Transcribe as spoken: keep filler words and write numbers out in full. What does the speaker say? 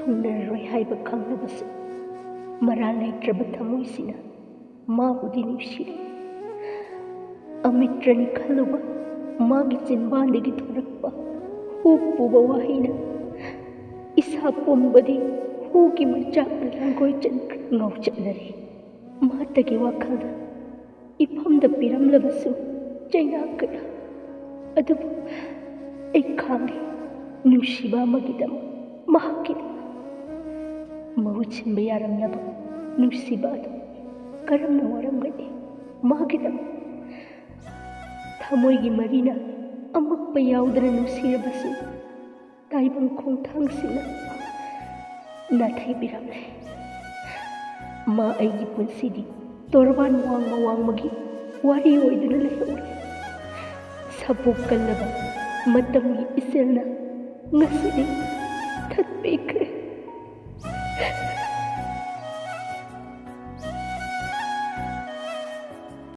ꯊꯨꯡꯅꯔꯔꯣꯏ ꯍꯥꯏꯕ ꯈꯪꯂꯕꯁꯨ, ꯃꯔꯥꯜ ꯂꯩꯇ꯭ꯔꯕ ꯊꯃꯣꯏꯁꯤꯅ ꯃꯥꯕꯨꯗꯤ ꯅꯨꯡꯁꯤꯔꯝꯃꯤ꯫ ꯑꯃꯤꯇ꯭ꯔꯅꯤ ꯈꯜꯂꯨꯕ ꯃꯥꯒꯤ ꯆꯤꯟꯕꯥꯟꯗꯒꯤ ꯊꯣꯔꯛꯄ ꯍꯨ ꯄꯨꯕ ꯋꯥꯍꯩꯅ ꯏꯁꯥ ꯄꯨꯝꯕꯗꯤ ꯍꯨꯒꯤ ꯃꯩꯆꯥꯛꯅ ꯂꯥꯡꯒꯣꯏ ꯆꯟꯈ꯭ꯔꯦ꯫ ꯉꯧꯆꯠꯅꯔꯦ꯫ ꯃꯍꯥꯛꯇꯒꯤ ꯋꯥꯈꯜꯗ ꯏꯐꯝꯗ ꯄꯤꯔꯝꯂꯕꯁꯨ ꯆꯩꯅꯥ ꯀꯌꯥ, ꯑꯗꯨꯕꯨ ꯑꯩ ꯈꯥꯡꯂꯤ꯫ ꯅꯨꯡꯁꯤꯕ ꯑꯃꯒꯤꯗꯃꯛ, ꯃꯍꯥꯛꯀꯤꯗꯃꯛ꯫ ꯃꯍꯨꯠ ꯁꯤꯟꯕ ꯌꯥꯔꯝꯂꯕ ꯅꯨꯡꯁꯤꯕ ꯑꯗꯨ ꯀꯔꯝꯅ ꯋꯥꯔꯝꯒꯅꯤ ꯃꯥꯒꯤꯗꯃꯛ? ꯊꯃꯣꯏꯒꯤ ꯃꯔꯤꯅ ꯑꯃꯛꯄ ꯌꯥꯎꯗꯅ ꯅꯨꯡꯁꯤꯔꯕꯁꯨ, ꯇꯥꯏꯕꯪ ꯈꯣꯡꯊꯥꯡꯁꯤꯅ ꯅꯥꯊꯩꯕꯤꯔꯝꯂꯦ꯫ ꯃꯥ ꯑꯩꯒꯤ ꯄꯨꯟꯁꯤꯗꯤ ꯇꯣꯔꯕꯥꯟ ꯋꯥꯡꯃ ꯋꯥꯡꯃꯒꯤ ꯋꯥꯔꯤ ꯑꯣꯏꯗꯨꯅ ꯂꯩꯍꯧꯔꯦ꯫ ꯁꯥꯄꯣꯛ ꯀꯜꯂꯕ ꯃꯇꯝꯒꯤ ꯏꯆꯦꯜꯅ ꯉꯁꯤꯗꯤ ꯊꯠꯄꯤꯈ꯭ꯔꯦ꯫